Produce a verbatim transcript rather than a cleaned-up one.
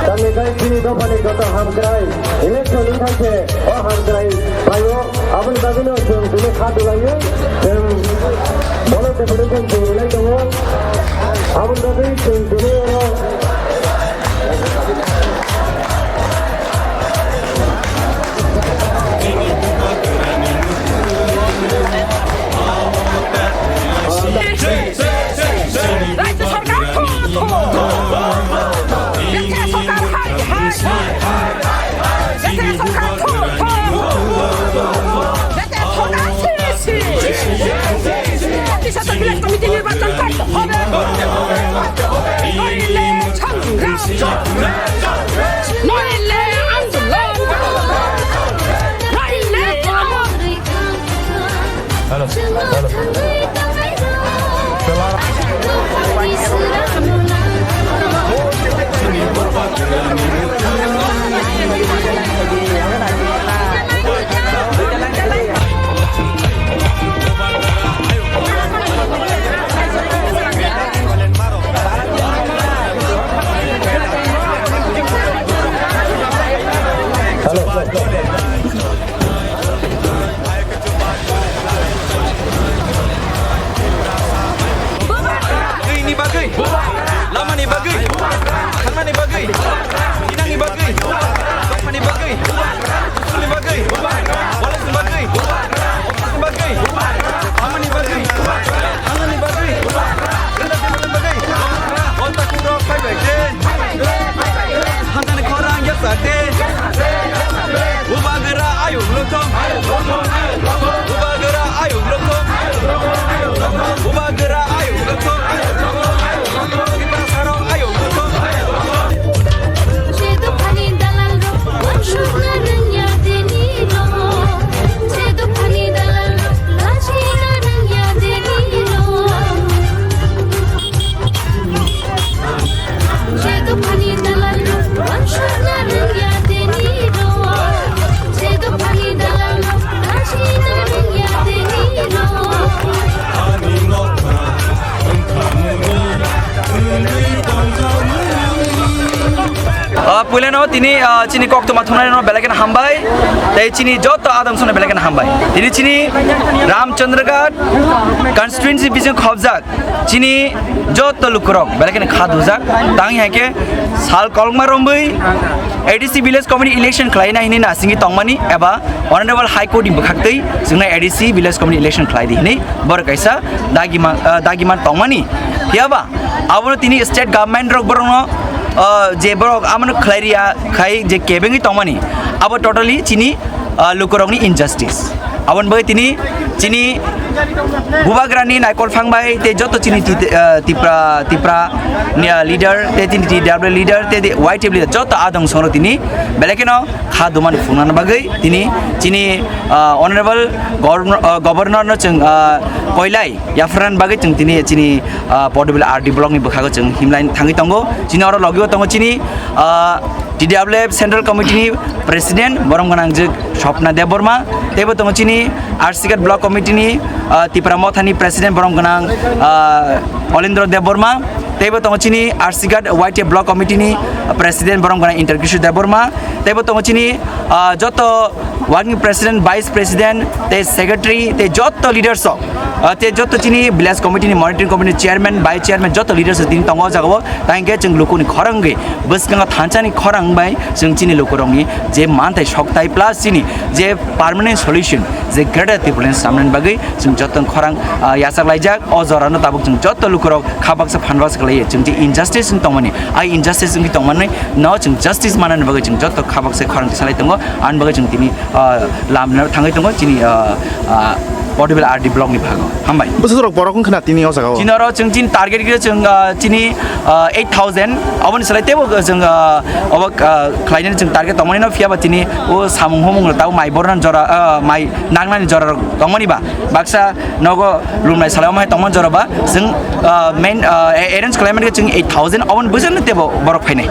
Tamni kai chini dophani joto hamkrai, election wngkha khe o hamkrai phaio, aboni bagwino chwng tini kha dulaiwi chwng bolo deputation chwng rwnai tongo. Aboni bagwi chwng tini oro রাজ্য সরকার থু, থু। দেশে সরকার high, high. দেশে সরকার থু, থু। দেশে সরকার ছি, ছি। প্রতিষ্ঠাতা village committee নির্বাচন করতে হবে। নইলে সংগ্রাম, নইলে আন্দোলন, নইলে আমার Hello, hello. Twi ni bagwi, lama ni bagwi, thangna ni bagwi, inang ni bagwi, tongma ni bagwi, usuk ni bagwi, college ni bagwi, office ni bagwi, lama ni bagwi, thangna ni bagwi, rwda tongma ni bagwi, o takhuk rok phai bai khe, hamjani khorang yaksa khe. Bubagra ayuk lothong. Bubagra ayuk lothong. Bubagra ayuk lothong. Tiprasarok ayuk lothong. Che dophani dalalrok wansukna rwngya denirok. Che dophani dalalrok lachina rwngya denirok. Ah, puilano tini, ah, chini koktwma thungnai no belai kheno hambai. Tei chini joto adamsongno belai kheno hambai. Tini chini Ramchandraghat constituency bising khobjak. Chini joto lukurok belai kheno kha dujak, tang hai khe sal kolokma romwi A D C village committee election khlaina hinwi nasingwi tongmani eba Honorable High Court ni bwkhaktwi chwngno A D C village committee election khlai di hinwi borok kaisa dagima, ah, dagiman tongmani. Phiyaba abono tini state government rok borokno, ah, je borok abono khlai riya khai je kebengwi tongmani, abo totally chini ah, lukurokni injustice. Aboni bagwi tini chini bubagrani naikol phang bai tei joto chini ti-, ah, Tipra, Tipra ni, ah, leader tei tini T W leader tei Y T F leader joto adong songno tini belai kheno kha dumani phunukna bagwi tini chini, ah, Honorable Governor, ah, Governor no chwng, ah, koilai yapharnani bagwi chwng tini chini, ah, Portable R D block ni bwkhago chwng himlai thangwi tongo. Chini oro logi o tongo chini, ah, T W F Central Committee ni President borom gwnang jwk Swapna Debbarma, teibo tongo chini R C Ghat Block Committee ni, ah, Tipra Motha ni President borom gwnang, ah, Olendra Debbarma, teibo tongo chini R C Ghat Y T F Block Committee ni President borom gwnang Inter Kishore Debbarma, teibo tongo chini, ah, joto Working President, Vice President, tei Secretary, tei joto leaders rok, ah, tei joto chini Village Committee ni Monitoring Committee ni Chairman, Vice Chairman, joto leaders rok tini tongo o jagao. Tei hwnkhe chwng lukuni khorang wngwi, bwskango thansani khorang wngbai chwng chini lukurokni je manthai sokthai plus chini je permanent solution, je Greater Tipraland samnani bagwi chwng joto khorang, ah, yachak laijak. O jorano tabuk chwng joto lukurok kha baksa phan baksa khlaiwi chwng je injustice wng tongmani, a injustice wngwi tongmani no chwng justice manani bagwi chwng joto kha baksa khorang tisalai tongo. Ani bagwi chwng tini, ah, lamno thangwi tongo chini, ah, ah, Portable R D block ni bhago. Hambai. Bwsajorok borok wngkha na tini o jagao? Chini oro chwng chini target khe chwng, ah, chini, ah, eight thousand, aboni salai teibo chwng, ah, obo, ah, khlainani chwng target tongmani no, phiyaba tini o samung humung rok tabo mai bornani jora, ah, mai nangnani jora rok tongmani ba. Baksa nogo lumnai salai omo hai tongmani jora ba chwng, ah, main, ah, arrange khlaimani khe chwng eight thousand, oboni bwsajorno teibo borok phainai.